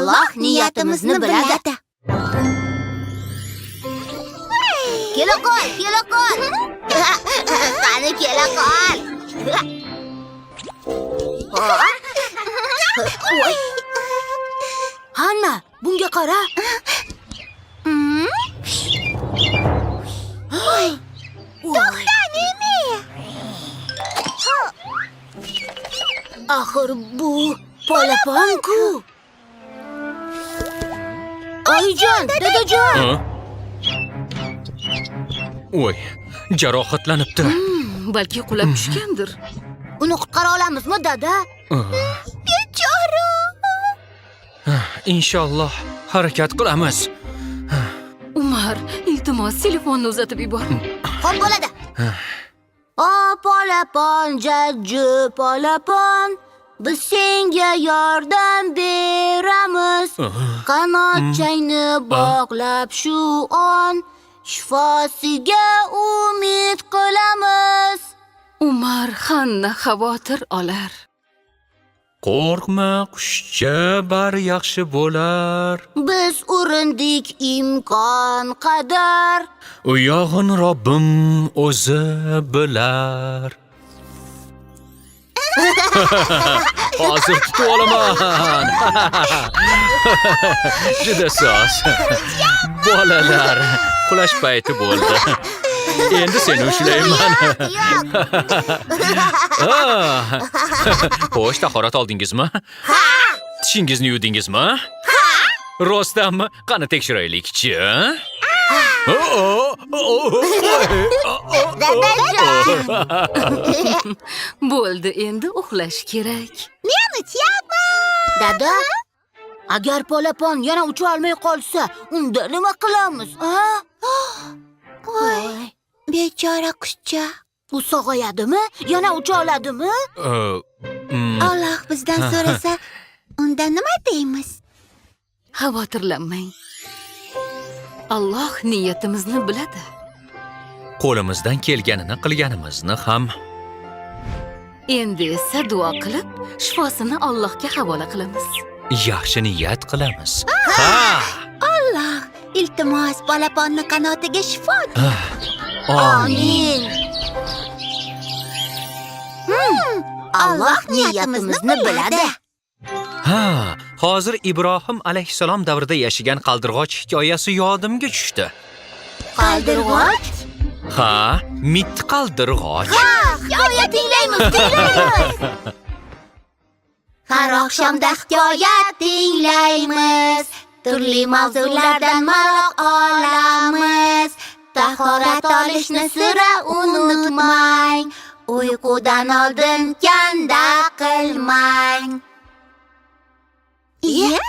Alloh niyatimizni biladi. Kela qol, kela qol. Qani kela qol. Voy. Hanna, bunga qara. Voy. To'xta, nima? Axir bu polapon-ku. Oyijon, dadajon. Voy, jarohatlanibdi. Balki qulab tushgandir. Uni qutqara olamizmi, dada? Bechora. Inshaalloh harakat qilamiz. Umar, iltimos telefonni uzatib yubor. Xo'p bo'ladi. O polapon, jajji polapon, biz senga yordam beramiz. Qanotchangni bog'lab shu on shifosiga umid qilamiz. Umar Hanna xavotir olar. Qo'rqma qushcha, bari yaxshi bo'lar. Biz urindik imkon qadar. U yog'in Robbim o'zi bilar. Hozir tutib olaman. Juda soz. Bolalar, uxlash payti bo'ldi. Endi seni ushlayman. Yo'q. Xo'sh, tahorat oldingizmi? Tishingizni yuvdingizmi? Rostdanmi? Qani tekshiraylikchi. Dadajon. Bo'ldi, endi uxlash kerak. Men uchyapman. Dada, agar polapon yana ucha olmay qolsa, unda nima qilamiz, a? Voy, bechora qushcha. U sog'ayadimi? Yana ucha oladimi? Alloh bizdan so'rasa, unda nima deymiz? Xavotirlanmang. Alloh niyatimizni biladi. Qo'limizdan kelganini qilganimizni ham. Endi esa duo qilib, shifosini Allohga havola qilamiz. Yaxshi niyat qilamiz. Ha! Alloh, iltimos polaponni qanotiga shifo. Amin. Alloh niyatimizni biladi. Ha, hozir Ibrohim alayhissalom davrida yashagan qaldirg'och hikoyasi yodimga tushdi. Qaldirg'och? Ha, mitti qaldirg'och. Hikoya tinglaymiz, tinglaymiz. Har oqshomda hikoya tinglaymiz. Turli mavzulardan maroq olamiz. Tahorat olishni sira unutmang. Uyqudan oldin kanda qilmang. Iya?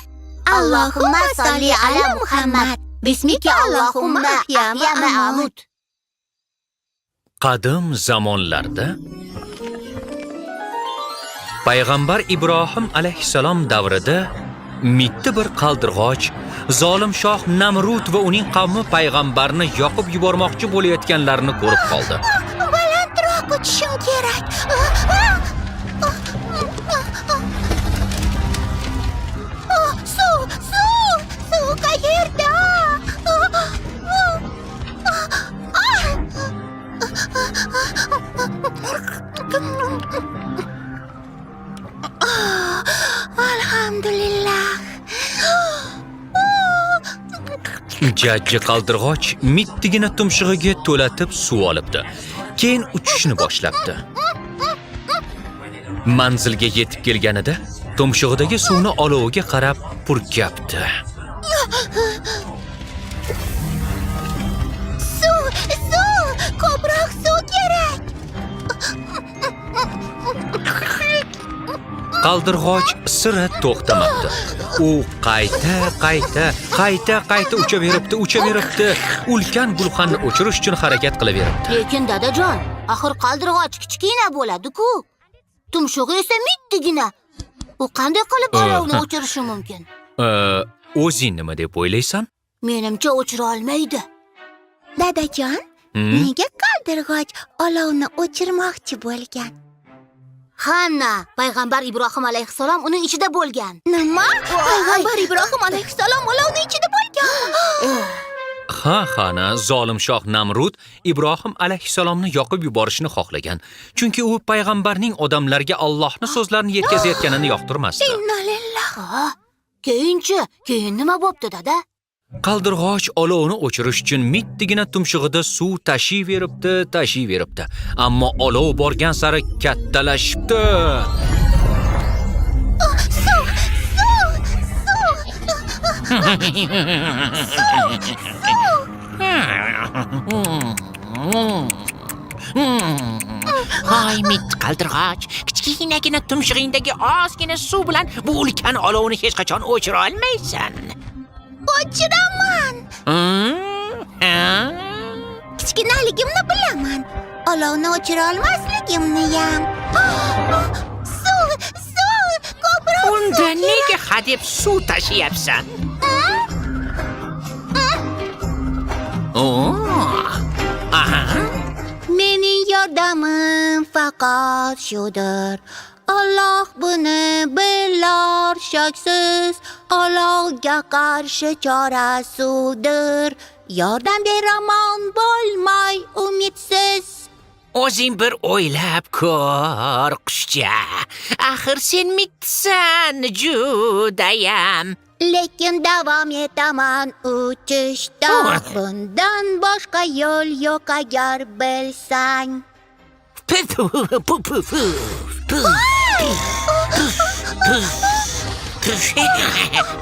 Allohumma solli ala Muhammad. Bismika Allohumma ahya va amut. Qadim zamonlarda payg'ambar Ibrohim alayhissalom davrida mitti bir qaldirg'och zolim shoh Namrud va uning qavmi payg'ambarni yoqib yubormoqchi bo'layotganlarini ko'rib qoldi. Balandroq uchishim kerak. Suv, suv, suv qayerda? Alhamdulillah. Jajji qaldirg'och mittigina tumshug'iga to'latib suv olibdi. Keyin uchishni boshlabdi. Manzilga yetib kelganida tumshug'idagi suvni oloviga qarab purkabdi. Suv, suv, ko'proq suv kerak. Qaldirg'och sira to'xtamabdi. U qayta, qayta, qayta, qayta uchaveribdi, uchaveribdi. Ulkan gulxanni o'chirish uchun harakat qilaveribdi. Lekin dadajon, axir qaldirg'och kichkina bo'ladi-ku. Tumshug'i esa mittigina. U qanday qilib olovni o'chirishi mumkin? O'zing nima deb o'ylaysan? Menimcha o'chira olmaydi. Dadajon, nega qaldirg'och olovni o'chirmoqchi bo'lgan? Hanna, payg'ambar Ibrohim alayhissalom uning ichida bo'lgan. Nima? Payg'ambar Ibrohim alayhissalom olovni ichida bo'lgan. Ha, Xana, zolim shoh Namrud Ibrohim alayhissalomni yoqib yuborishni xohlagan. Chunki u payg'ambarning odamlarga Allohning so'zlarini yetkazayotganini yoqtirmasdi. Innalillah. Ha, keyinchi, keyin nima bo'pti, dada? Qaldirg'och olovni o'chirish uchun mittigina tumshug'ida suv tashiyveribdi, tashiyveribdi. Ammo olov borgan sari kattalashibdi. Suv, suv, suv. Hoy mitti qaldirg'och, kichkinagina tumshug'ingdagi ozgina suv bilan bu ulkan olovni hech qachon o'chira olmaysan. O'chiraman. Ha? Kichkinaligimni bilaman. Olovni o'chira olmasligimni ham. Suv, suv, ko'proq suv. Unda nega hadeb suv tashiyapsan? Oo. Aha. Mening yordamim faqat shudir. Alloh buni bilar shaksiz. Olovga qarshi chora suvdir. Yordam beraman bo'lmay umidsiz. O'zing bir o'ylab ko'r, qushcha. Axir sen mittisan judayam. Lekin davom etaman uchishda. Bundan boshqa yo'l yo'q agar bilsang. Puf, puf, puf, puf, puf, puf.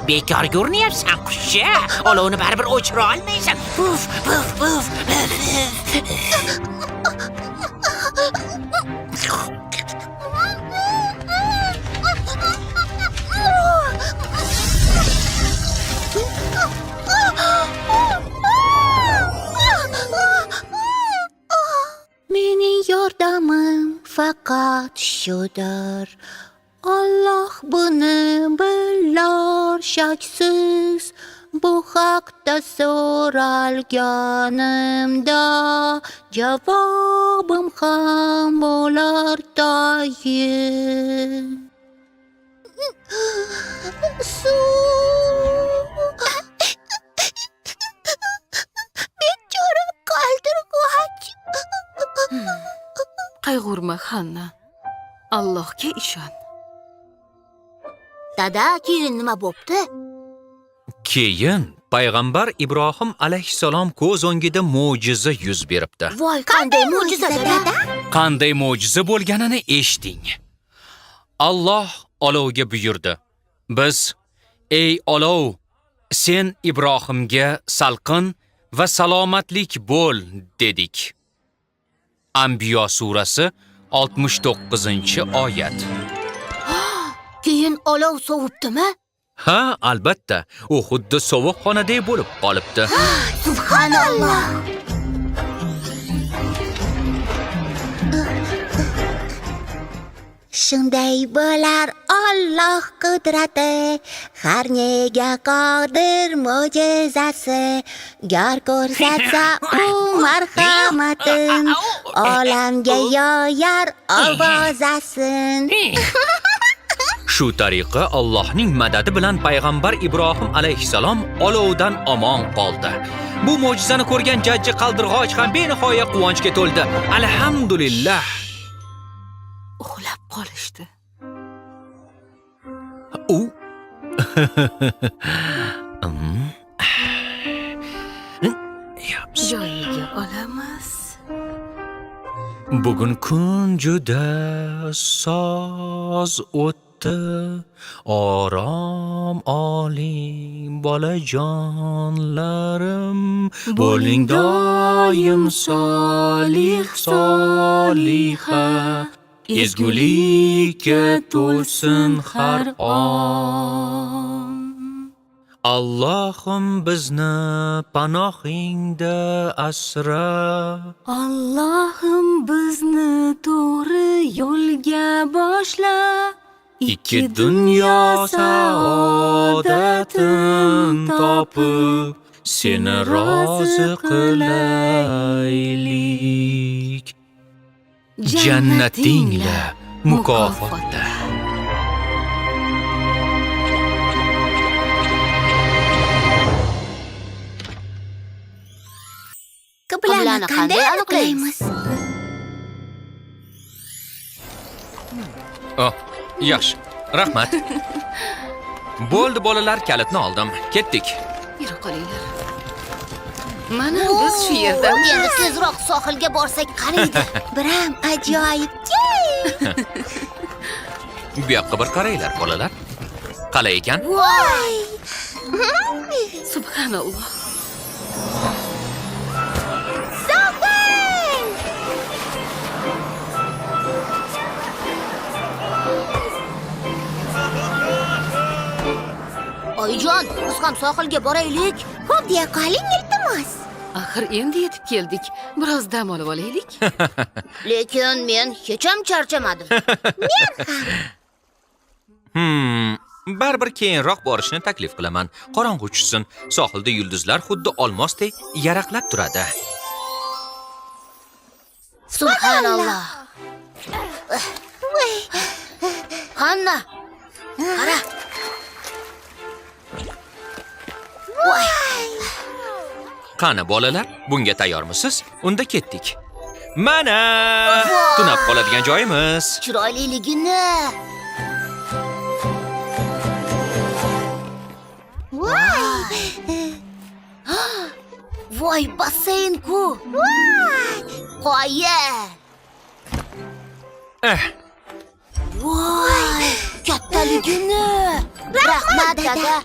Bekor ko'rinyapsan, qushcha. Olovni baribir o'chira olmaysan. Puf, puf, puf, puf. Mening yordamim faqat shudir. Alloh buni bilar shaksiz. Bu haqda so'ralganimda javobim ham bo'lar tayin. Suv. Bechora qaldirg'och. Qayg'urma, Hanna. Allohga ishon. Dada, keyin nima bo'pti? Keyin payg'ambar Ibrohim alayhissalom ko'z o'ngida mo'jiza yuz beribdi. Voy, qanday mo'jiza, dada? Qanday mo'jiza bo'lganini eshiting. Alloh olovga buyurdi. Biz, ey olov, sen Ibrohimga salqin va salomatlik bo'l dedik. Anbiyo surasi 69-oyat. Keyin olov sovibdimi? Ha, albatta, u xuddi sovuq xonadek bo'lib qolibdi. Subhanalloh. Shunday bo'lar Alloh qudrati, har nega qodir mo'jizasi. Gar ko'rsatsa u marhamatin, olamga yoyar ovozasin. Shu tariqa Allohning madadi bilan payg'ambar Ibrohim alayhissalom olovdan omon qoldi. Bu mo'jizani ko'rgan jajji qaldirg'och ham benihoya quvonchga to'ldi. Alhamdulillah. Uxlab qolishdi. U Joyiga olamiz. Bugun kun juda soz o'tdi. Orom oling bolajonlarim. Bo'ling doim solih soliha. Ezgulikka to'lsin har on. Allohim bizni panohingda asra. Allohim bizni to'g'ri yo'lga boshla. Ikki dunyo saodatin topib, seni rozi qilaylik. Jannatingla Mukofotda. Qiblani qanday aniqlaymiz? Oh, yaxshi. Rahmat. Bo'ldi bolalar, kalitni oldim. Ketdik. Yura qolinglar. Mana biz shu yerdamiz. Endi tezroq sohilga borsak qaraydi. Biram ajoyib joy. Bu yoqqa bir qaranglar bolalar. Qalay ekan? Voy! Subhanalloh. Sohil! Oyijon, biz ham sohilga boraylik. Xo'p deya qoling, iltimos. Axir endi yetib keldik. Biroz dam olib olaylik. Lekin men hech ham charchamadim. Baribir keyinroq borishni taklif qilaman. Qorong'u tushsin. Sohilda yulduzlar xuddi olmosdek yaraqlab turadi. Subhanalloh. Hanna, qara. Voy! Qani bolalar, bunga tayyormisiz? Unda ketdik. Mana tunab qoladigan joyimiz. Chiroyliligini. Voy! Voy, basseyn-ku. Qoyil. Eh, Voy, kattaligini. Rahmat, dada.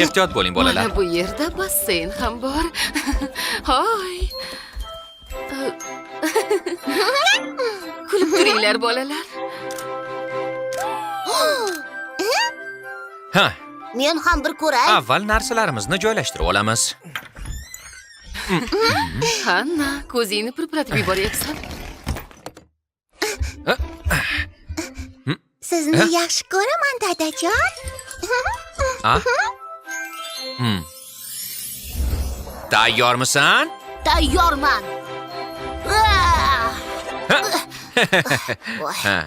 ehtiyot bo'ling bolalar. Mana bu yerda basseyn ham bor. Hoy. Kulib turinglar bolalar. Ha, Men ham bir ko'ray. avval narsalarimizni joylashtirib olamiz. Hanna, ko'zingni pirpiratib yuboryapsan. Sizni yaxshi ko'raman, dadajon. A? Tayyormisan? Tayyorman. Ah! Voy. Ha.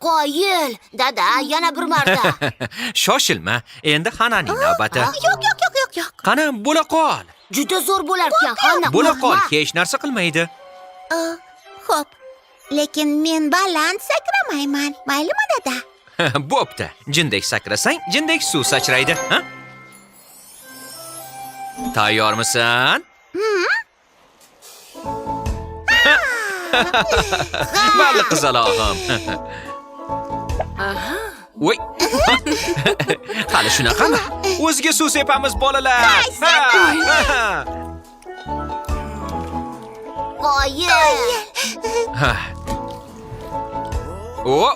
Qoyil, dada, yana bir marta. Shoshilma, endi Hananing navbati. Yo'q, yo'q, yo'q, yo'q, yo'q. Qani, bo'la qol. Juda zo'r bo'larkan, Hanna. Bo'la qol, qo'rqma. hech narsa qilmaydi. Xo'p. Lekin men baland sakramayman. Maylimi, dada? Bo'pti. Jindek sakrasang, jindek suv sachraydi, ha? Tayyormisan? Baliq qizalog'im. Aha. Voy. Hali shunaqami? O'ziga suv sepamiz bolalar. Ha, ha. Qoyil. Ha. O,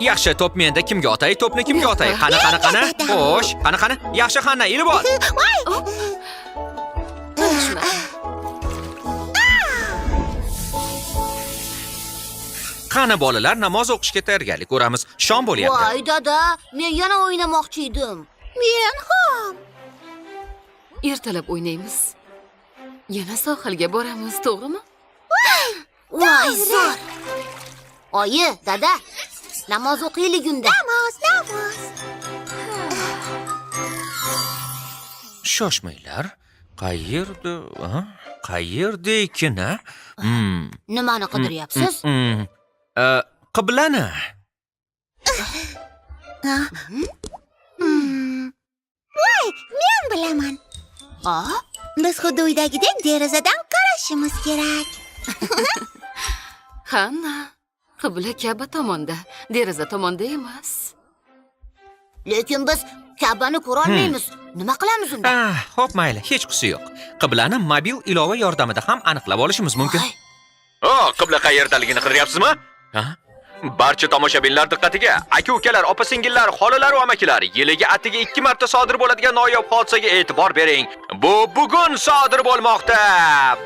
yaxshi, to'p menda. Kimga otay? To'pni kimga otay? Qani, qani, qani? Xo'sh, qani, qani? Yaxshi, Hanna, ilib ol. Mana shunaqa. Qani bolalar, namoz o'qishga tayyorgarlik ko'ramiz. Shom bo'lyapti. Voy, dada, men yana o'ynamoqchi edim. Men ham. Ertalab o'ynaymiz. Yana sohilga boramiz, to'g'rimi? Voy, zo'r. Oyi, dada, namoz o'qiylik unda. Namoz, namoz. Shoshmanglar. Qayerda? Ha? Qayerda ekan, a? Nimani qidiryapsiz? Qiblani. Voy, men bilaman. A? Biz xuddi uydagidek derazadan qarashimiz kerak. Hanna, qibla Ka'ba tomonda, deraza tomonda emas. Lekin biz Ka'bani ko'ra olmaymiz. Nima qilamiz unda? Ah, xo'p, mayli, hech qisi yo'q. Qiblani mobil ilova yordamida ham aniqlab olishimiz mumkin. Voy. O, qibla qayerdaligini qidiryapsizmi? Ha? Barcha tomoshabinlar diqqatiga, aka-ukalar, opa-singillar, xolalar va amakilar, yiliga atiga 2 marta sodir bo'ladigan noyob hodisaga e'tibor bering. Bu bugun sodir bo'lmoqda.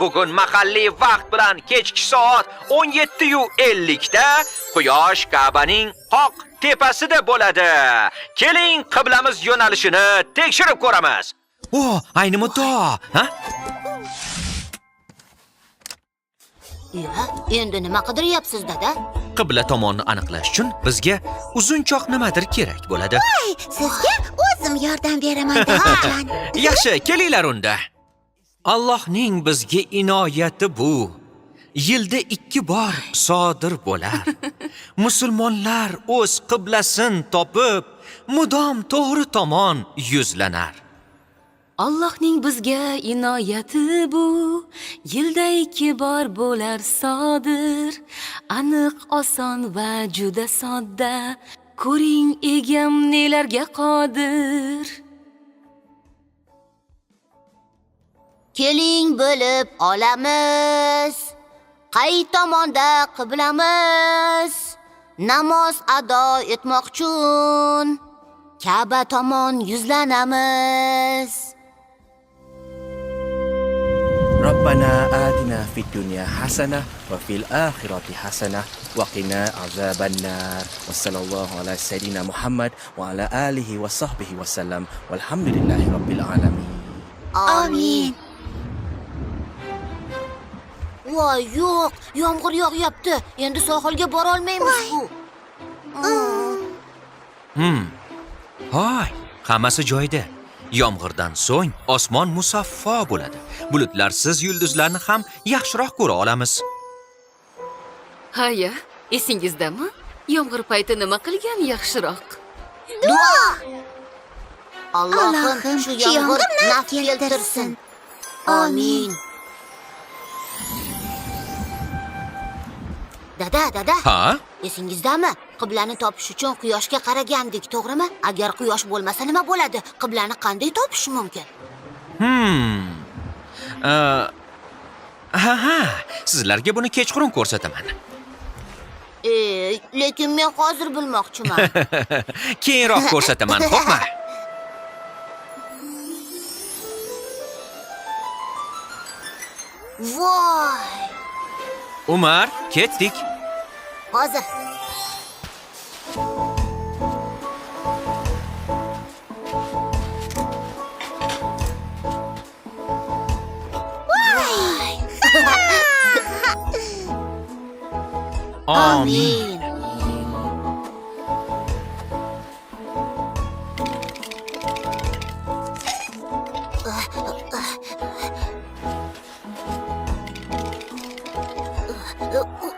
Bugun mahalliy vaqt bilan kechki soat 17:50 da quyosh Ka'baning qoq tepasida bo'ladi. Keling, qiblamiz yo'nalishini tekshirib ko'ramiz. O, ayni muddao, ha? Iya, endi nima qidiryapsiz, dada? Qibla tomonni aniqlash uchun bizga uzunchoq nimadir kerak bo'ladi. Voy, sizga o'zim yordam beraman, dadajon. Yaxshi, kelinglar unda. Allohning bizga inoyati bu. Yilda 2 bor sodir bo'lar. Musulmonlar o'z qiblasini topib, mudom to'g'ri tomon yuzlanar. Allohning bizga inoyati bu, yilda 2 bor bo'lar sodir. Aniq, oson va juda sodda. Ko'ring egam nelarga qodir. Keling bilib olamiz, qay tomonda qiblamiz. Namoz ado etmoq uchun Ka'ba tomon yuzlanamiz. Rabbana atina fid dunya hasanah wa fil akhirati hasanah wa qina azabannar. Wa sallallahu ala sayidina Muhammad wa ala alihi wa sahbihi wa sallam. Walhamdulillahi rabbil alamin. Amin. Voy, yo'q, yomg'ir yog'yapti. Endi sohilga bora olmaymiz-ku. Hoy, hammasi joyida. Yomg'irdan so'ng osmon musaffo bo'ladi. Bulutlarsiz yulduzlarni ham yaxshiroq ko'ra olamiz. Haya, esingizdami? Yomg'ir payti nima qilgan yaxshiroq? Duo! Allohim, Allohim, shu shu yomg'ir yomg'ir naf naf keltirsin. keltirsin. Amin. Dada, dada. Ha? Esingizdami? Qiblani topish uchun quyoshga qaragandik, to'g'rimi? Agar quyosh bo'lmasa nima bo'ladi? Qiblani qanday topish mumkin? Ha, ha, sizlarga buni kechqurun ko'rsataman. Lekin men hozir bilmoqchiman. Keyinroq ko'rsataman, xo'pmi? Voy! Umar, ketdik. Hozir. Voy! Amin.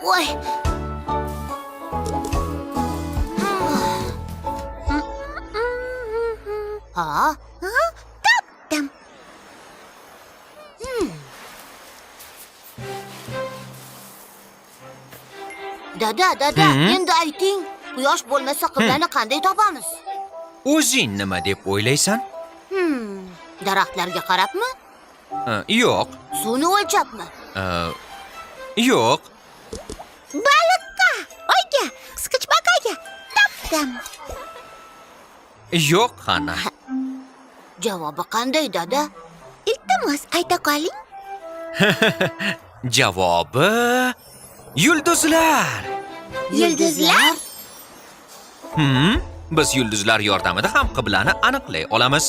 Voy! Ha? Topdim. Dada, dada, endi ayting, quyosh bo'lmasa qiblani qanday topamiz? O'zing nima deb o'ylaysan? Daraxtlarga qarabmi? Yo'q. Suvni o'lchabmi? Yo'q. Baliqqa, oyga, qisqichbaqaga topdim. Yo'q, Xana. Javobi qanday, dada? Iltimos, ayta qoling. Javobi yulduzlar. Yulduzlar? Biz yulduzlar yordamida ham qiblani aniqlay olamiz.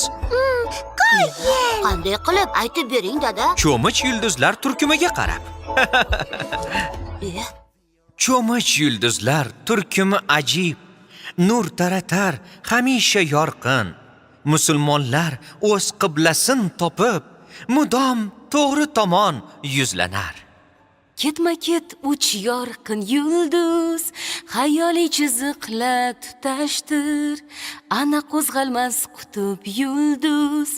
Qanday qilib? Aytib bering, dada. Cho'mich yulduzlar turkumiga qarab. Cho'mich yulduzlar turkumi ajib, nur taratar hamisha yorqin. Musulmonlar o'z qiblasini topib, mudom to'g'ri tomon yuzlanar. Ketma-ket uch yorqin yulduz xayoliy chiziqlar tutashtir. Ana qo'zg'almas qutb yulduz,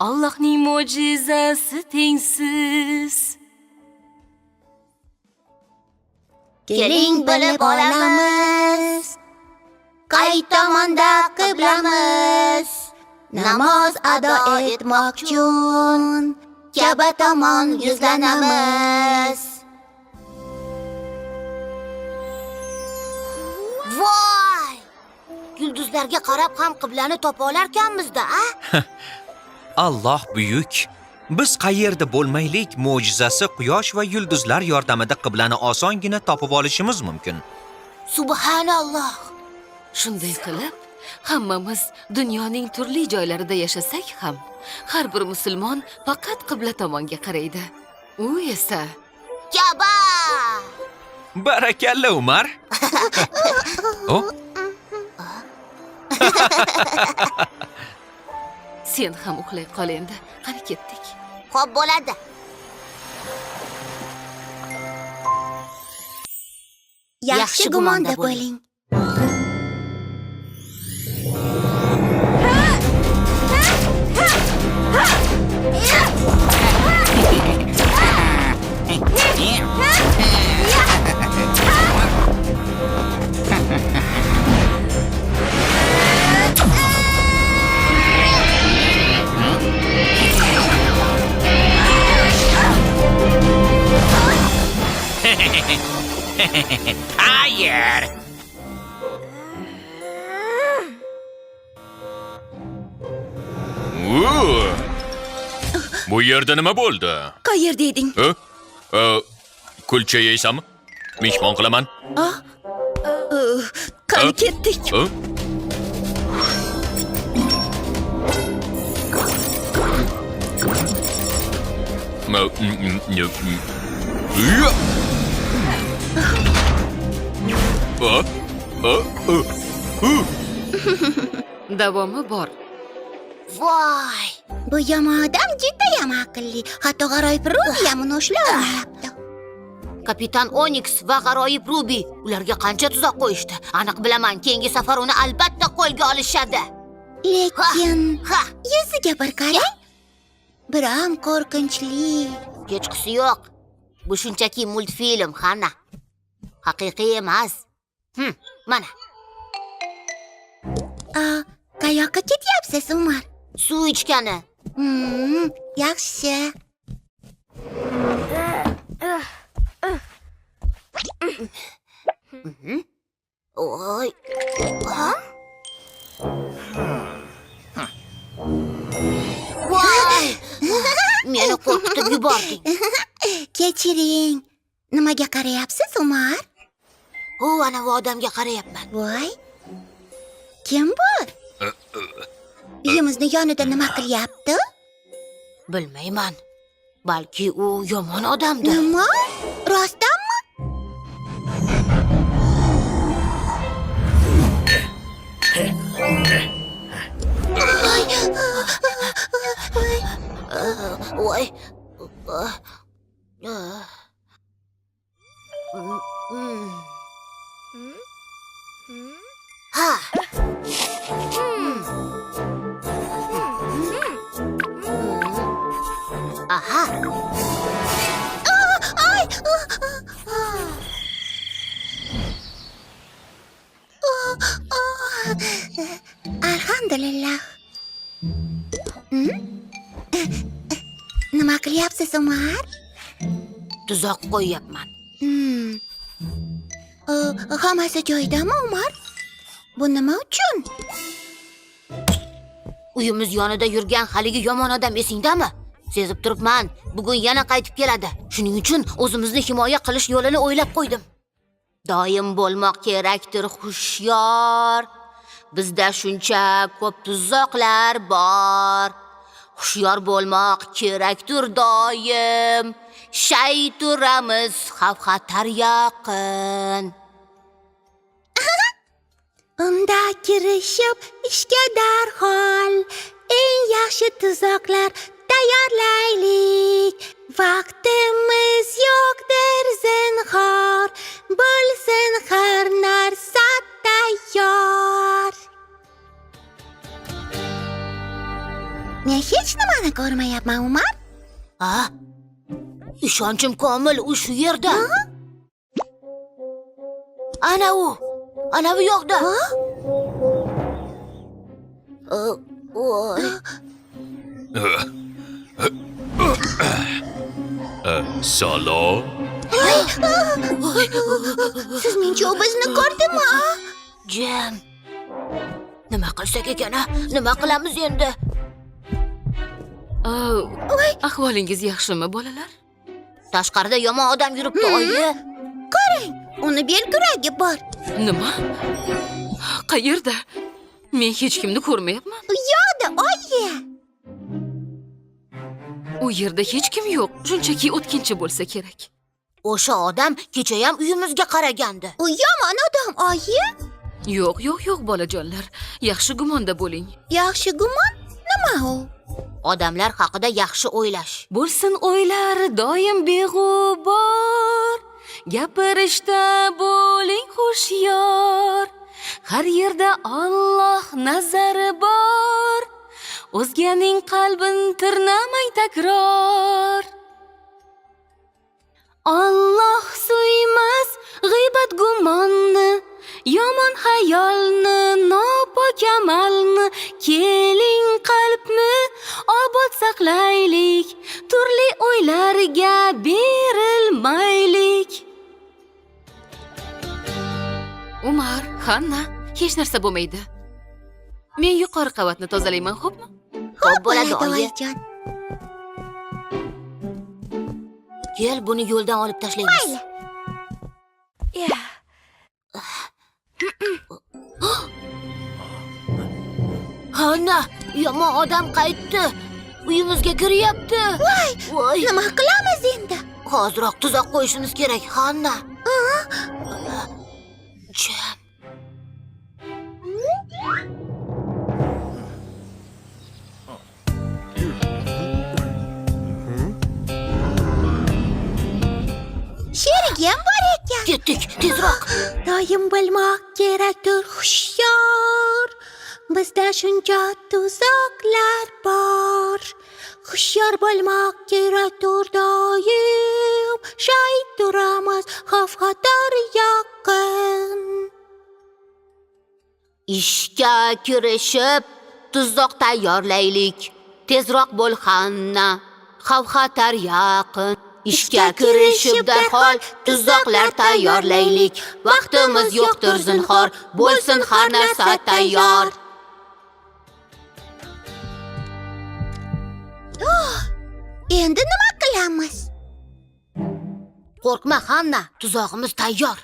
Allohning mo'jizasi tengsiz. Keling bilib olamiz, qay tomonda qiblamiz. Namoz ado etmoq uchun Ka'ba tomon yuzlanamiz. Voy! Yulduzlarga qarab ham qiblani topa olarkanmiz-da, a? Alloh buyuk. Biz qayerda bo'lmaylik, mo'jizasi quyosh va yulduzlar yordamida qiblani osongina topib olishimiz mumkin. Subhanalloh. Shunday qilib, hammamiz dunyoning turli joylarida yashasak ham, har bir musulmon faqat qibla tomonga qaraydi. U esa Ka'ba. Barakalla, Umar. O? Sen ham uxlay qol endi. Qani ketdik. Xo'p bo'ladi. Yaxshi gumonda bo'ling. Hayır. Bu yerda nima bo'ldi? Qayerda eding? Kulcha yeysanmi? Mehmon qilaman. Qani ketdik. Davomi bor. Voy! Bu yomon odam judayam aqlli. Hatto g'aroyib Rubi ham uni ushlay olmayapti. Kapitan Onyx va g'aroyib Rubi ularga qancha tuzoq qo'yishdi. Aniq bilaman, keyingi safar uni albatta qo'lga olishadi. Lekin Ha, yuziga bir qarang. Biram qo'rqinchli. Hechqisi yo'q. Bu shunchaki multfilm, Xana. Haqiqiy emas. Mana, Qayoqqa ketyapsiz, Umar? Suv ichgani. Yaxshi. Oy. Ha? Voy! Meni qo'rqitib yubording. Kechiring. Nimaga qarayapsiz, Umar? U ana bu odamga qarayapman. Voy. Kim bu? Uyimizni yonida nima qilyapti? Bilmayman. Balki u yomon odamdir. Nima? Rostdanmi? Voy. Ha. Aha. Ay! Alhamdulillah. Nima qilyapsiz, Umar? Tuzoq qo'yyapman. Hammasi joyidami, Umar? Bu nima uchun? Uyimiz yonida yurgan haligi yomon odam esingdami? Sezib turibman, bugun yana qaytib keladi. Shuning uchun o'zimizni himoya qilish yo'lini o'ylab qo'ydim. Doim bo'lmoq kerakdir hushyor. Bizda shuncha ko'p tuzoqlar bor. Hushyor bo'lmoq kerakdir doim. Shay turamiz xavf-xatar yaqin. Unda kirishib ishga darhol eng yaxshi tuzoqlar tayyorlaylik. Vaqtimiz yo'qdir zinhor, bo'lsin har narsa tayyor. Men hech nimani ko'rmayapman, Umar. Ha? Ishonchim komil, u shu yerda. Ana u. Ana bu yoqda. Voy. Salom. Sizningcha u bizni ko'rdimi? Jim. Nima qilsak ekan, a? Nima qilamiz endi? Ahvolingiz yaxshimi, bolalar? Tashqarida yomon odam yuribdi, oyi. Qarang, uni belkuragi bor. Nima? Qayerda? Men hech kimni ko'rmayapman. U yoqda, oyi. U yerda hech kim yo'q. Shunchaki o'tkinchi bo'lsa kerak. O'sha odam kechayam uyimizga qaragandi. U yomon odam, oyi. Yo'q, yo'q, yo'q, bolajonlar. Yaxshi gumonda bo'ling. Yaxshi gumon nima u? Odamlar haqida yaxshi o'ylash. Bo'lsin o'ylar doim beg'ubor, gapirishda bo'ling hushyor. Har yerda Alloh nazari bor, o'zganing qalbin tirnamang takror. Alloh suymas g'iybat gumonni, yomon xayolni, nopok amalni. Keling qalbni obod saqlaylik, turli o'ylarga berilmaylik. Umar, Hanna, hech narsa bo'lmaydi. Men yuqori qavatni tozalayman, xo'pmi? Xo'p bo'ladi, oyi. Oyijon. Kel, buni yo'ldan olib tashlaymiz. Mayli. Hanna, yomon odam qaytdi. Uyimizga kiryapti. Voy, voy. Nima qilamiz endi? Hoziroq tuzoq qo'yishimiz kerak, Hanna. Jim. Sherigim bor ekan. Ketdik, tezroq. Doim bilmoq kerakdir hushyor. Bizda shuncha tuzoqlar bor. Hushyor bo'lmoq kerakdir doim. Shay turamiz xavf-xatar yaqin. Ishga kirishib, tuzoq tayyorlaylik. Tezroq bo'l, Hanna. Xavf-xatar yaqin. Ishga kirishib darhol tuzoqlar tayyorlaylik. Vaqtimiz yo'qdir zinhor, bo'lsin har narsa tayyor. Endi nima qilamiz? Qo'rqma, Hanna, tuzog'imiz tayyor.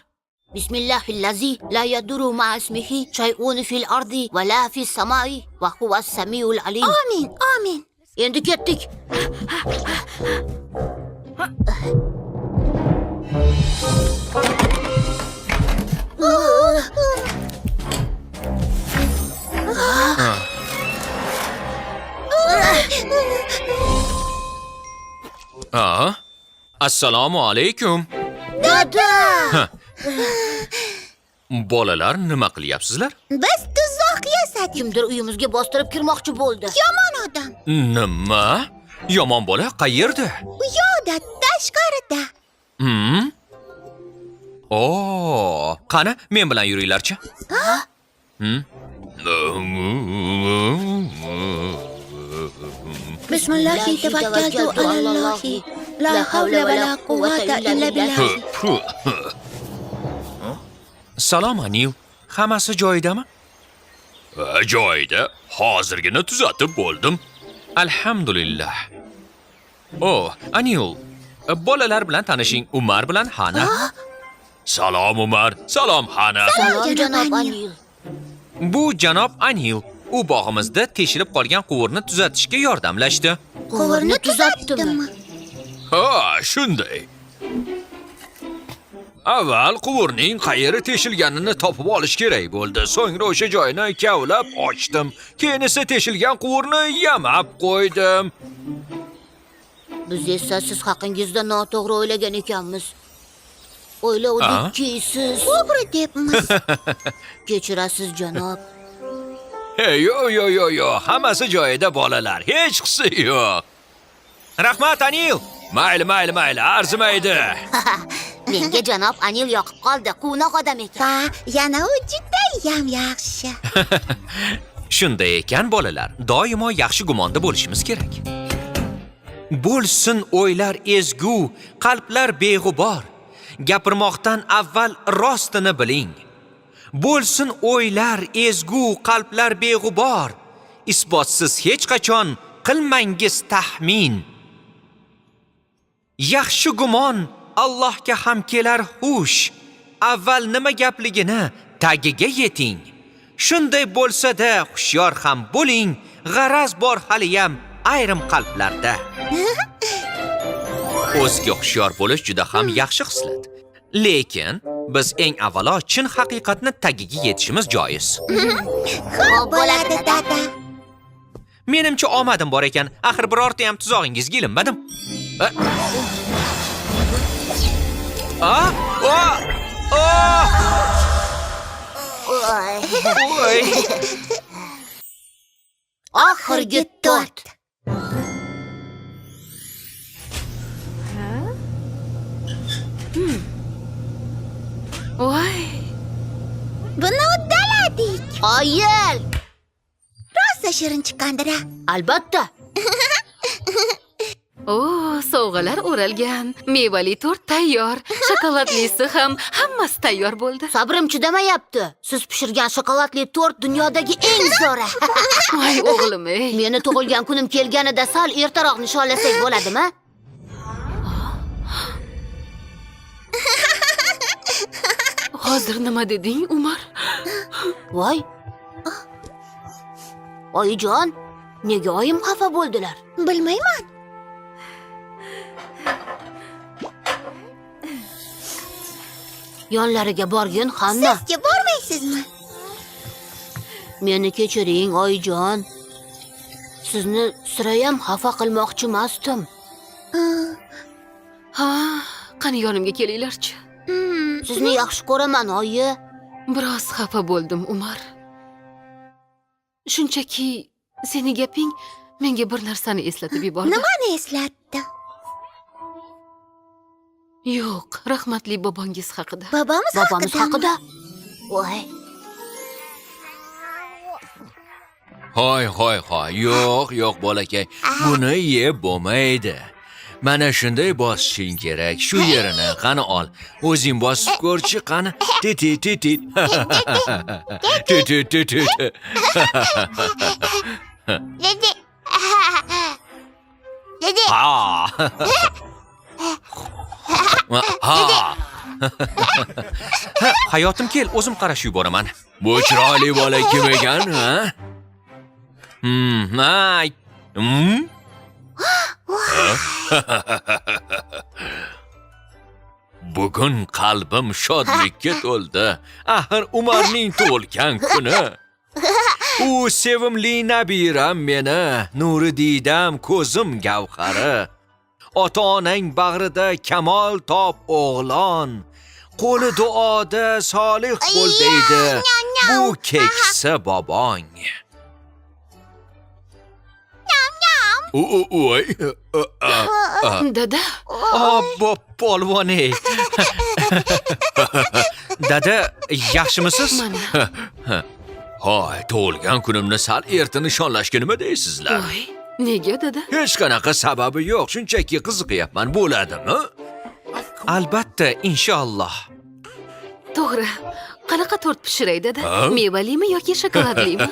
Bismillahillazi la yadurru ma'a ismihi shay'un fil ardi va la fis samai va huwas samiul alim. Amin, amin. Endi ketdik. A? Assalomu alaykum. Dada! Bolalar, nima qilyapsizlar? Biz tuzoq yasadik. Kimdir uyimizga bostirib kirmoqchi bo'ldi. Yomon odam. Nima? Yomon bola qayerda? U yoqda, tashqarida. Hmm? Oo, qani, men bilan yuringlarchi. Hmm? Bismillahi tavakkaltu alallohi. La havla va la quvvata illa billah. Salom, Anil. Hammasi joyidami? Joyida. Hozirgina tuzatib bo'ldim. Alhamdulillah. Oh, Anil, bolalar bilan tanishing, Umar bilan Hana. Salom Umar, salom Hana. Salom janob janob Anil. Anil. Bu janob Anil. U bog'imizda teshilib qolgan quvurni tuzatishga yordamlashdi. Quvurni tuzatdimi? Ha, shunday. Avval quvurning qayeri teshilganini topib olish kerak bo'ldi. So'ngra o'sha joyini kavlab ochdim. Keyin esa teshilgan quvurni yamab qo'ydim. Biz esa siz haqingizda noto'g'ri o'ylagan ekanmiz. O'ylovdikki siz O'g'ri debmiz. kechirasiz janob. Hey, yo yo yo yo, hammasi joyida bolalar, hech qisi yo'q. Rahmat Anil. Mayli, mayli, mayli, arzimaydi. Menga janob Anil yoqib qoldi. Quvnoq odam ekan. Va yana u judayam yaxshi. Shunday ekan bolalar, doimo yaxshi gumonda bo'lishimiz kerak. Bo'lsin o'ylar ezgu, qalblar beg'ubor. Gapirmoqdan avval rostini biling. Bo'lsin o'ylar ezgu, qalblar beg'ubor. Isbotsiz hech qachon qilmangiz tahmin. Yaxshi gumon Allohga ham kelar xush. Avval nima gapligini tagiga yeting. Shunday bo'lsa-da hushyor ham bo'ling, g'araz bor haliyam ayrim qalblarda. O'ziga hushyor bo'lish juda ham yaxshi xislat. Lekin biz eng avvalo chin haqiqatni tagiga yetishimiz joiz. Xo'p bo'ladi, dada. Menimcha omadim bor ekan. Axir birorta ham tuzog'ingizga ilinmadim. A? A! A! Voy! Oxirgi tort. Voy! Buni uddaladik. Qoyil! Rosa shirin chiqqandir-a. Albatta. O, sovg'alar o'ralgan, mevali tort tayyor, shokoladlisi ham, hammasi tayyor bo'ldi. Sabrim chidamayapti. Siz pishirgan shokoladli tort dunyodagi eng zo'ri. Voy o'g'lim, ey. Meni tug'ilgan kunim kelganida sal ertaroq nishonlasak bo'ladimi? Hozir nima deding, Umar? Voy. Oyijon, nega oyim xafa bo'ldilar? Bilmayman. Yonlariga borgin, Hanna. Sizga bormaysizmi? Meni kechiring, oyijon. Sizni sirayam xafa qilmoqchi emasdim. Ha, qani yonimga kelinglarchi. Sizni yaxshi ko'raman, oyi. Biroz xafa bo'ldim, Umar. Shunchaki seni gaping menga bir narsani eslatib yubordi. Nimani eslatdi? Yo'q, rahmatli bobongiz haqida. Bobomiz Bobomiz haqida. Voy. Hoy, hoy, hoy. Yo'q, yo'q bolakay. Buni yeb bo'lmaydi. Mana shunday bosishing kerak. Shu yerini qani ol. O'zing bosib ko'rchi, qani. Ti ti ti ti. Ti ti ti ti. Dede. Dede. Ha. Ha. Ha, hayotim kel, o'zim qarashib yuboraman. Bu chiroyli bola kim ekan, ha? Ay. Bugun qalbim shodlikka to'ldi. Axir Umarning tug'ilgan kuni. U sevimli nabiram meni, nuri diydam, ko'zim gavhari. Ota-onang bag'rida kamol top o'g'lon. Qo'li duoda solih bo'l deydi. Bu keksa bobong. Voy. Dada, Obbo polvon ey. Dada, yaxshimisiz? Mana. Hoy, tug'ilgan kunimni sal erta nishonlashga nima deysizlar? Voy, nega dada? Hech qanaqa sababi yo'q, shunchaki qiziqyapman, bo'ladimi? Albatta, inshaalloh. To'g'ri. Qanaqa tort pishiray dada? Ha? Mevalimi yoki shokoladlimi?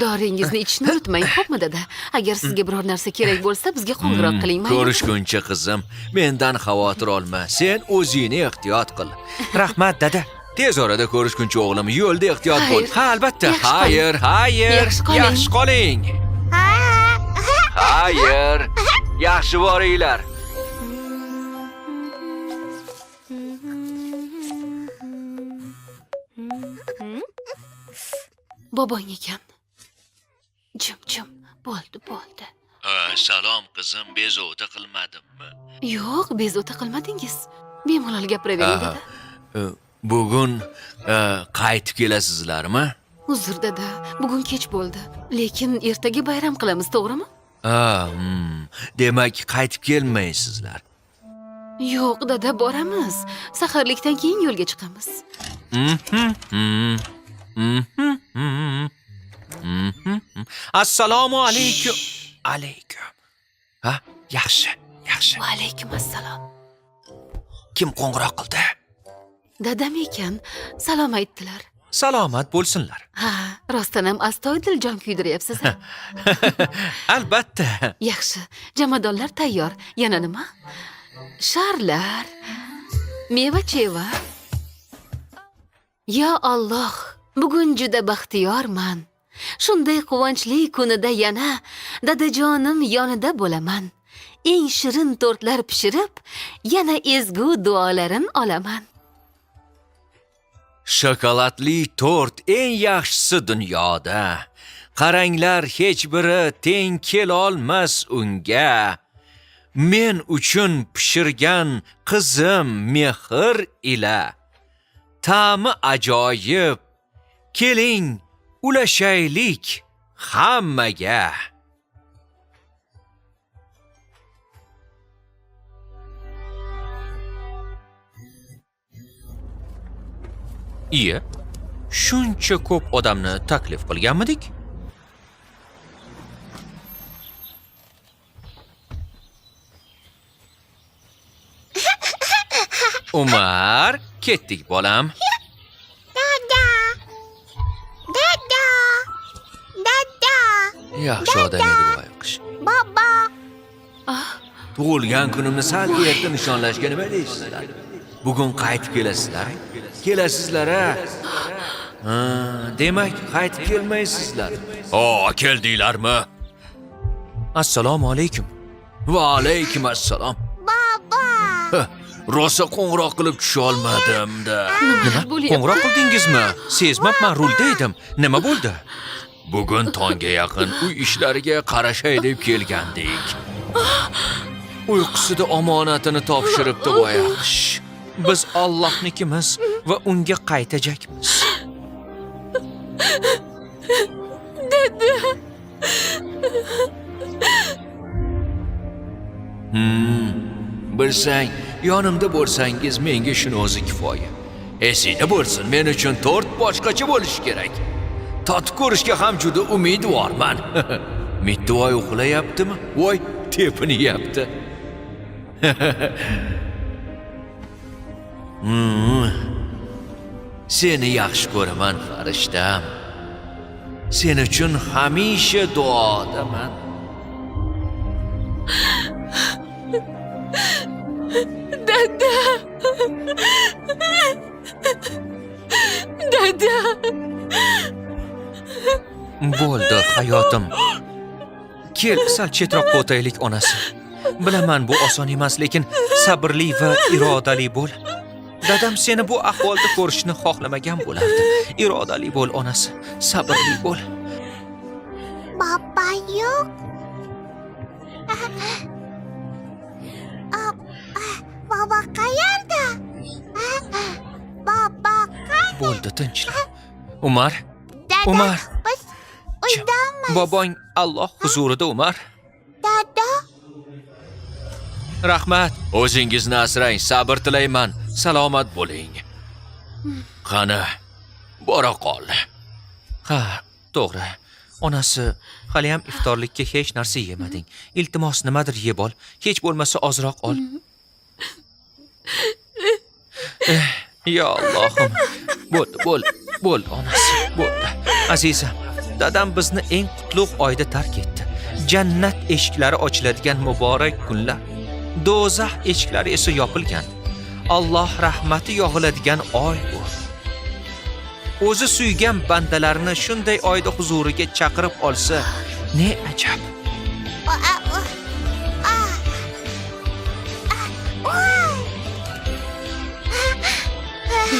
Doringizni ichishni unutmang, xo'pmi dada? Agar sizga biror narsa kerak bo'lsa, bizga qo'ng'iroq qiling, maylimi? Ko'rishguncha qizim, mendan xavotir olma. Sen o'zingni ehtiyot qil. Rahmat dada. Tez orada ko'rishguncha o'g'lim, yo'lda ehtiyot bo'l. Xayr. Ha, albatta. Yaxshi qoling. Xayr, xayr. Yaxshi qoling. Yaxshi qoling. Xayr. Yaxshi boringlar. Bobong ekan. Jim, jim. Bo'ldi, bo'ldi. Salom qizim, bezovta qilmadimmi? Yo'q, bezovta qilmadingiz. Bemalol gapiravering dada. Bugun qaytib kelasizlarmi? Uzr dada, bugun kech bo'ldi. Lekin ertaga bayram qilamiz, to'g'rimi? Ha, demak qaytib kelmaysizlar. Yo'q dada, boramiz. Saharlikdan keyin yo'lga chiqamiz. Assalomu alaykum. Alaykum. Ha, yaxshi, yaxshi. Va alaykum assalom. Kim qo'ng'iroq qildi? Dadam ekan, salom aytdilar. Salomat bo'lsinlar. Ha, rostdan ham astoydil jon kuydiryapsiz. Albatta. Yaxshi, jomadonlar tayyor. Yana nima? Sharlar, meva-cheva. Ya Alloh, bugun juda baxtiyorman. Shunday quvonchli kunida yana dadajonim yonida bo'laman. Eng shirin tortlar pishirib, yana ezgu duolarin olaman. Shokoladli tort eng yaxshisi dunyoda. Qaranglar, hech biri teng kelolmas unga. Men uchun pishirgan qizim mehr ila. Ta'mi ajoyib. Keling, ulashaylik hammaga. Iya, shuncha ko'p odamni taklif qilganmidik? Umar, ketdik bolam. Dada. Dada. Dada. Yaxshi odam edi bu boyoqish. Baba. Tug'ilgan kunimni sal erta nishonlashga nima deysizlar? Bugun qaytib kelasizlar? Kelasizlar a? Ha, demak, qaytib kelmaysizlar. O, keldinglarmi? Assalomu alaykum. Va alaykum assalom. Baba. Rosa qo'ng'iroq qilib tusha olmadim-da. Nima? Bo'lyapti? Qo'ng'iroq qildingizmi? Sezmabman, rulda edim. Nima bo'ldi? Bugun tongga yaqin uy ishlariga qarashay deb kelgandik. Uyqusida omonatini topshiribdi boyaqish. Biz Allohnikimiz va unga qaytajakmiz. Dada. Bilsang, yonimda bo'lsangiz menga shuni o'zi kifoya. Esingda bo'lsin, men uchun tort boshqacha bo'lishi kerak. Totib ko'rishga ham juda umidvorman. Mittivoy uxlayaptimi? Voy, tepinyapti. Seni yaxshi ko'raman, farishtam. Sen uchun hamisha duodaman. Dada. Dada. Bo'ldi, hayotim. Kel, sal chetroqqa o'taylik, onasi. Bilaman, bu oson emas, lekin sabrli va irodali bo'l. Dadam seni bu ahvolda ko'rishni xohlamagan bo'lardi. Irodali bo'l, onasi. Sabrli bo'l. Baba yo'q. Baba qayerda? Baba qani? Bo'ldi, tinchla. Umar, Dada, Umar. Biz uydamiz. Bobong Alloh huzurida, Umar. Dada. Rahmat. O'zingizni asrang, sabr tilayman. Salomat bo'ling. Qani, bora qol. Ha, to'g'ri. Onasi, hali ham iftorlikka hech narsa yemading. Iltimos, nimadir yeb ol. Hech bo'lmasa ozroq ol. Ya Allohim. Bo'ldi, bo'ldi, bo'ldi onasi, bo'ldi. Azizam, dadam bizni eng qutlug' oyda tark etdi. Jannat eshiklari ochiladigan muborak kunlar. Do'zax eshiklari esa yopilgan. Alloh rahmati yog'iladigan oy bu. O'zi suygan bandalarini shunday oyda huzuriga chaqirib olsa, ne ajab.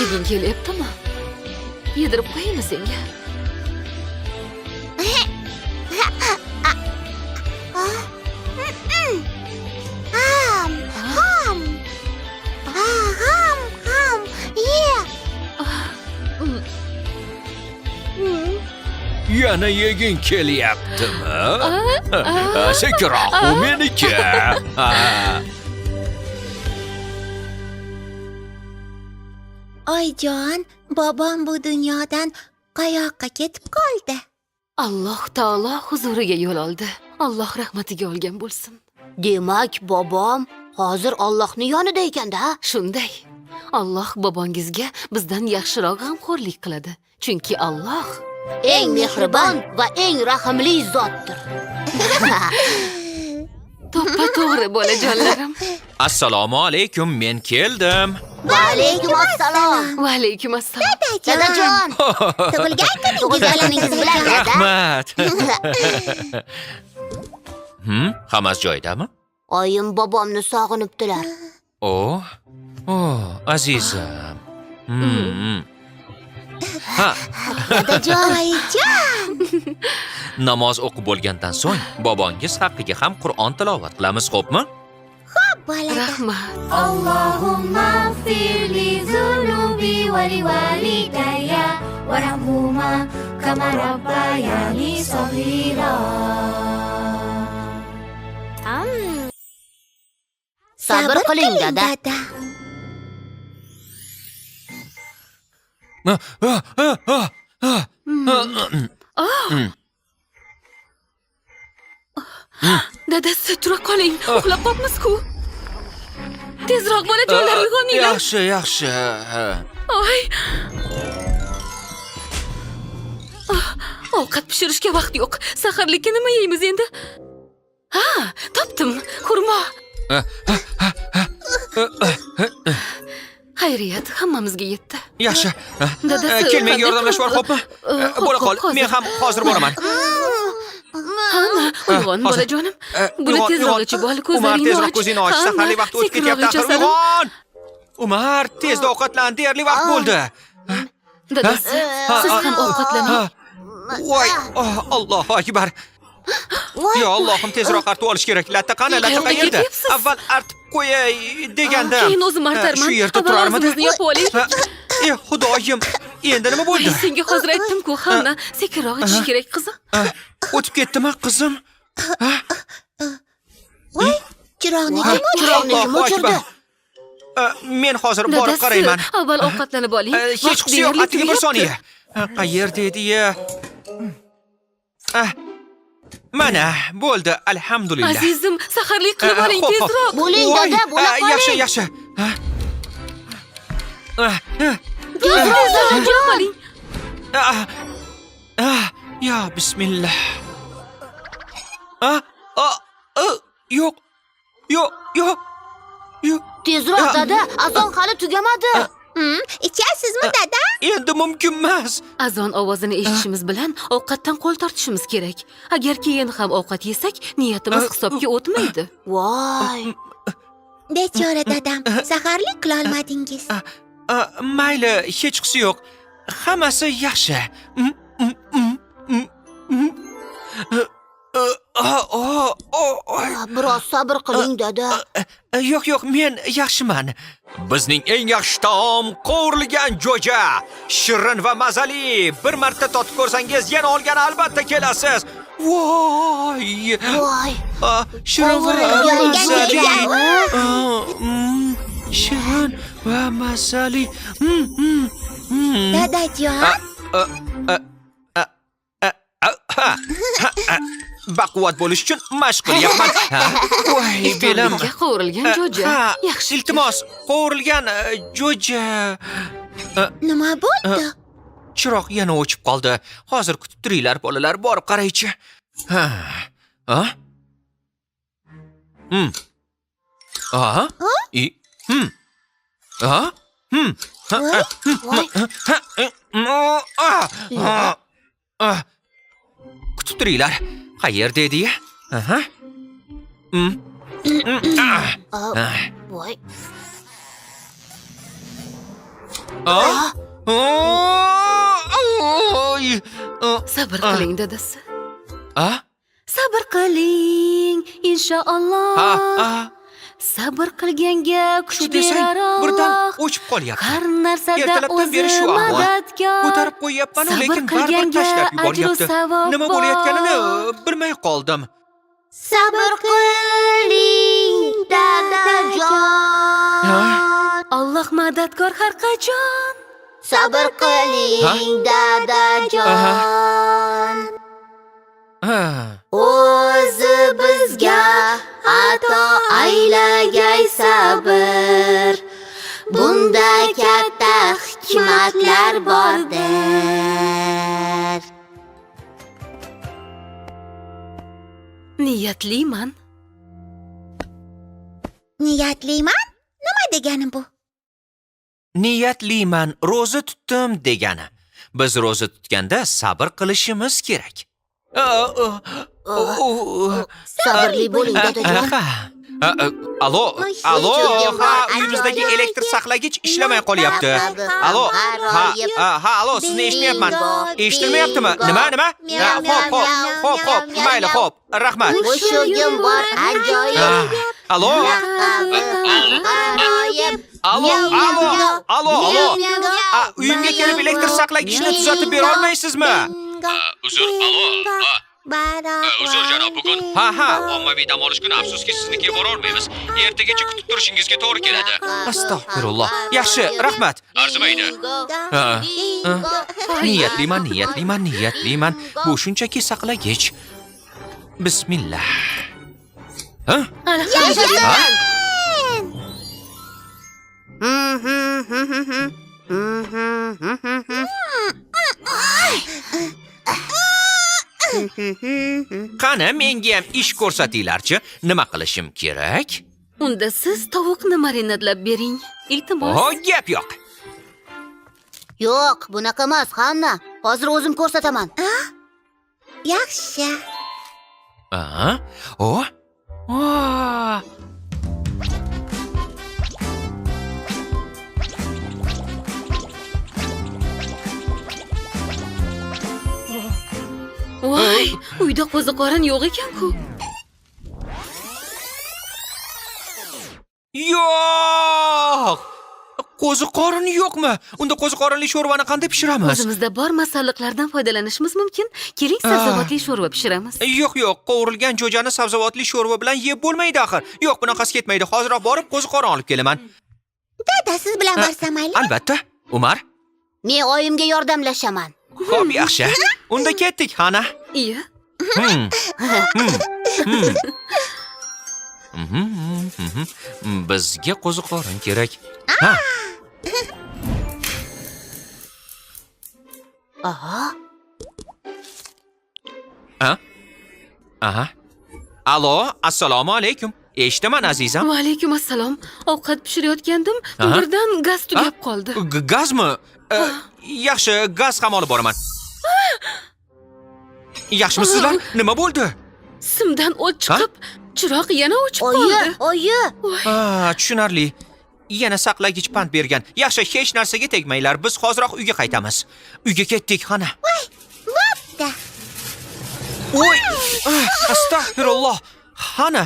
Yeging kelyaptimi? Yedirib qo'yaymi senga? Ham, ham. Ham, ham. Ye. Yana yeging kelyaptimi? Sekinroq, bu meniki. Oyjon, bobom bu dunyodan qayoqqa ketib qoldi? Alloh taolo huzuriga yo'l oldi. Alloh rahmatiga olgan bo'lsin. Demak, bobom hozir Allohning yonida ekan-da. Shunday. Alloh bobongizga bizdan yaxshiroq g'amxo'rlik qiladi. Chunki Alloh eng mehribon va eng rahimli zotdir. To'ppa to'g'ri bolajonlarim. Assalomu alaykum, men keldim. Va alaykum assalom. Va alaykum assalom. Dadajon, Tug'ilgan tug'ilgan kuningiz bilan dada. Rahmat. Hammasi joyidami? Oyim bobomni sog'inibdilar. Oh, oh, azizim. Ha, Dadajon, Oyijon. Namoz o'qib bo'lgandan so'ng bobongiz haqqiga ham Qur'on tilovat qilamiz, xo'pmi? Bo'ladi. Rahmat. اللهم اغفر لي ذنوبي ولوالدي وارحمهما كما ربياني صغيرا. Sabr qiling, dada. Dada. Ah, ah, ah, ah, ah. Dadasi, tura qoling, uxlab qolibmiz-ku. Tezroq, bolajonlar, uyg'oninglar. Yaxshi, yaxshi. Oy. Ah, ovqat pishirishga vaqt yo'q. Saharlikka nima yeymiz endi? Ha, topdim. Xurmo. Xayriyat, hammamizga yetdi. Yaxshi. Dadasi, Kel, menga qanday yordamlashib yubor, qilib? xo'pmi? Xo'p, Bo'la qol, hozir. men ham hozir boraman. Hana, uyg'on, Hozir. bolajonim. Buni Uyg'on, tezroq uyg'on. ichib ol, Umar, ko'zlaringni tezroq och. ko'zingni och. Hana, Saharlik vaqti o'tib sekinroq ketyapti axir. ichasan. Uyg'on! Umar, tezda ovqatlan, deyarli vaqt bo'ldi. Dadasi, Ha, siz ha, ham ovqatlaning. Ha. Voy, oh, Allohu akbar. Yo Allohim, tezroq artib olish kerak. Latta qani, latta Qayerga qayerda? ketyapsiz? Avval artib qo'yay degandim. Keyin o'zim artarman. Shu yerda Avval turarmidi? og'zimizni yopib oling. Ha, E, Xudoyim, endi nima bo'ldi? Ay, senga hozir aytdim-ku, Hanna, sekinroq ichish kerak, qizim. Ha, o'tib ketdimi, qizim? Voy, chiroqni Voy, kim o'chirdi? chiroqni kim Allohu o'chirdi? akbar. Men hozir borib Dadasi, qarayman. avval ovqatlanib oling. Hech Vaqt qisi yo'q, deyarli atigi bir tugayapti. soniya. Qayerda edi ya? Mana, bo'ldi, alhamdulillah. Azizim, saharlik qilib oling Xo'p, xo'p. tezroq. Bo'ling, Voy, dada, bo'la qoling. Yaxshi, yaxshi. Ha? Ah, ah, Tezroq, dadajon. Qilib oling. ah, ah, ya bismillah. Ah, ah, ah, yo'q. Yo'q, yo'q. Yo'q. Tezroq, dada, azon hali tugamadi. Ichasizmi, dada? Endi mumkin emas. Azon ovozini eshitishimiz bilan ovqatdan qo'l tortishimiz kerak. Agar keyin ham ovqat yesak, niyatimiz hisobga o'tmaydi. Voy. Bechora dadam, saharlik qilolmadingiz. Mayli, hech qisi yo'q. Hammasi yaxshi. Mm, mm, mm, mm, mm. Ah, oh, oh, oh. Biroz sabr qiling, dada. Yo'q, yo'q, men yaxshiman. Bizning eng yaxshi taom qovurilgan jo'ja. Shirin va mazali. Bir marta totib ko'rsangiz, yana olgani albatta kelasiz. Voy! Voy. Ah, shirin va Qovurilgan mazali. jo'ja. Ah, shirin va mazali. Dadajon, Ah, ah, ah, ah, ah, ha, ha, ha. Baquvvat bo'lish uchun mashq qilyapman. Ha? Voy, belim. Iftorlikka qovurilgan jo'ja. Ha, Yaxshi. Iltimos, qovurilgan jo'ja. Nima bo'ldi? Chiroq yana o'chib qoldi. Hozir kutib turinglar, bolalar, borib qaraychi. Ha. Ha? Hmm. A? I. Hmm. A? Hmm. Ha, ha, Voy. ha, a, a, a. Kutib turinglar. Qayerda edi ya? Aha. Hmm. Ah. Ah, voy. Ah. Oy. Sabr qiling, dadasi. Ah. Sabr qiling, inshaalloh. Ha, ha. Sabr qilganga kuch Shu desang, berar birdan Alloh. o'chib qolyapti. Har narsada Ertalabdan o'zi beri shu ahvol. madadkor. Ko'tarib qo'yyapman, Sabr lekin baribir qilganga tashlab ajru yuboryapti. savob Nima bo'layotganini bor. bilmay qoldim. Sabr qiling, dadajon. Alloh madadkor har qachon. Sabr qiling, dadajon. Ha. O'zi bizga ato aylagay sabr. Bunda katta hikmatlar bordir. Niyatliman. Niyatliman? Nima degani bu? Niyatliman, ro'za tutdim degani. Biz ro'za tutganda sabr qilishimiz kerak. Sabrli bo'ling, dadajon. Alo, alo, ha, uyimizdagi elektr saqlagich ishlamay qolyapti. Alo, ha, ha, alo, sizni eshitmayapman. Eshitilmayaptimi? Nima, nima? Xo'p, xo'p, xo'p, xo'p, mayli, xo'p, rahmat. Mushugim bor, ajoyib. Alo, Ajoyib. alo, alo, alo, alo. Uyimga kelib elektr saqlagichni tuzatib bera olmaysizmi? Uzr, alo. Uzr janob, bugun Ha, ha. ommaviy dam olish kuni, afsuski siznikiga bora olmaymiz. Ertagacha kutib turishingizga to'g'ri keladi. Astag'firulloh. Yaxshi, rahmat. Arzimaydi. Ha, Niyatliman, niyatliman, niyatliman. Bu shunchaki saqlagich. Bismillah. Ha? Yashasın! Qani, menga ham ish ko'rsatinglarchi. Nima qilishim kerak? Unda siz tovuqni marinadlab bering. Iltimos. Oh, gap yo'q. Yo'q, bunaqa emas, Hanna. Hozir o'zim ko'rsataman. Yaxshi. Aha. O. O. Voy, uyda qo'ziqorin yo'q ekan-ku. Yo'q! Qo'ziqorin yo'qmi? Unda qo'ziqorinli sho'rvani qanday pishiramiz? O'zimizda bor masalliqlardan foydalanishimiz mumkin. Keling, sabzavotli sho'rva pishiramiz. Yo'q, yo'q, qovurilgan jo'jani sabzavotli sho'rva bilan yeb bo'lmaydi axir. Yo'q, bunaqasi ketmaydi. Hoziroq borib qo'ziqorin olib kelaman. Dada, siz bilan borsam maylimi? Albatta. Umar. Men oyimga yordamlashaman. Xo'p, yaxshi. Unda ketdik, Hana. Iya. Bizga qo'ziqorin kerak. Ha. Aha. Ha? Aha. Alo, assalomu alaykum. Eshitaman, azizam. Va alaykum assalom. Ovqat pishirayotgandim, birdan gaz tugab qoldi. Gazmi? Yaxshi, gaz ham olib boraman. Yaxshimisizlar? Nima bo'ldi? Simdan o't chiqib, chiroq yana o'chib Oyi, qoldi. oyi. Tushunarli. Yana saqlagich pand bergan. Yaxshi, hech narsaga tegmanglar. Biz hoziroq uyga qaytamiz. Uyga ketdik, Hana. Bo'pti. Oy! Astag'firulloh. Hana,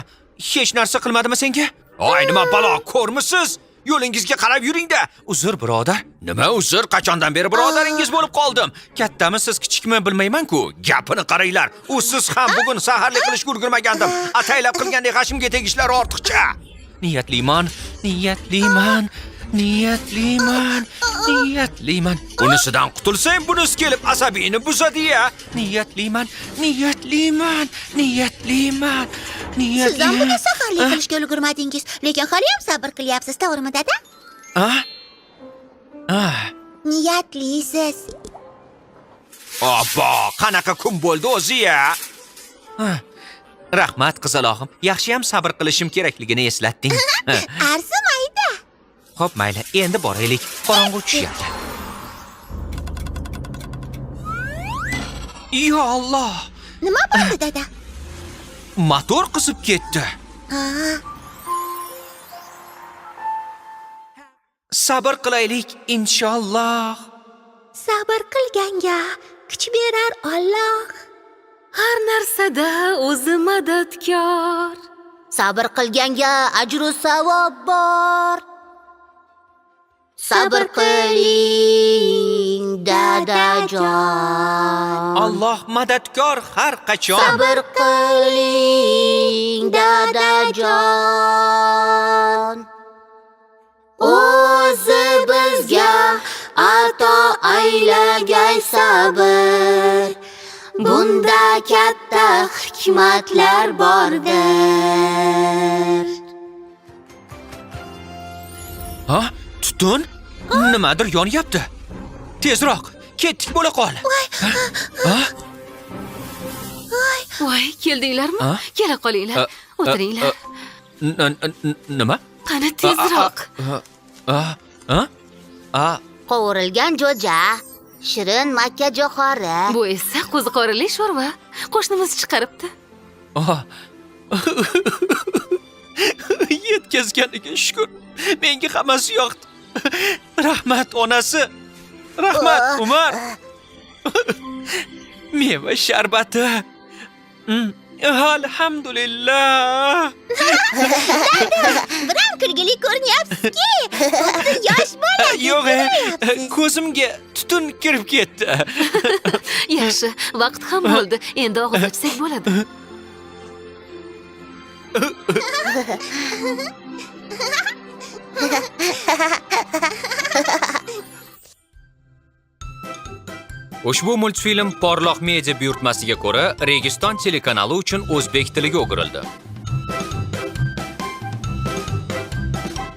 hech narsa qilmadimi senga? Oy, nima balo, ko'rmisiz? Yo'lingizga qarab yuring-da. Uzr, birodar. Nima uzr? Qachondan beri birodaringiz bo'lib qoldim? Kattamisiz, kichikmi bilmayman-ku. Gapini qaranglar. U siz ham bugun saharlik qilishga ulgurmagandim. Ataylab qilgandek g'ashimga tegishlar ortiqcha. Niyatliman, niyatliman, niyatliman, niyatliman. Unisidan qutulsang, bunisi kelib asabingni buzadi-ya. Niyatliman, niyatliman, niyatliman, Siz ham bugun niyatliman. saharlik qilishga ulgurmadingiz, lekin hali ham sabr qilyapsiz, to'g'rimi, dada? Ah? Ah. Niyatlisiz. Obbo, qanaqa kun bo'ldi o'zi-ya? Ah, Rahmat qizalog'im. Yaxshiyam sabr qilishim kerakligini eslatding. Arzimaydi. Xo'p, mayli, endi boraylik. Qorong'u tushyapti. Yo Alloh! Nima bo'ldi, dada? Motor qizib ketdi. Ha, Sabr qilaylik inshaalloh. Sabr qilganga kuch berar Alloh. Har narsada o'zi madadkor. Sabr qilganga ajru savob bor. Sabr qiling, dadajon. Alloh madadkor har qachon. Sabr qiling, dadajon. O'zi bizga ato aylagay sabr. Bunda katta hikmatlar bordir. Ha? Tutun? Nimadir yonyapti. Tezroq, ketdik bo'la qol. Ha? Voy, keldinglarmi? Ha? Kela qolinglar. O'tiringlar. Nima? Qani tezroq. A? A? Qovurilgan jo'ja, Shirin makka jo'xori. Bu esa qo'ziqorinli sho'rva. Qo'shnimiz chiqaribdi. Oh. Yetkazganiga shukur. Menga hammasi yoqdi. Rahmat onasi. Rahmat Umar. Meva sharbati. Alhamdulillah. Biram kulgili ko'rinyapsizki, xuddi yosh bola. Yo'q, ko'zimga tutun kirib ketdi. Yaxshi, vaqt ham bo'ldi. Endi og'iz ochsak bo'ladi. Ushbu multfilm Porloq media buyurtmasiga ko'ra Registon telekanali uchun o'zbek tiliga o'girildi.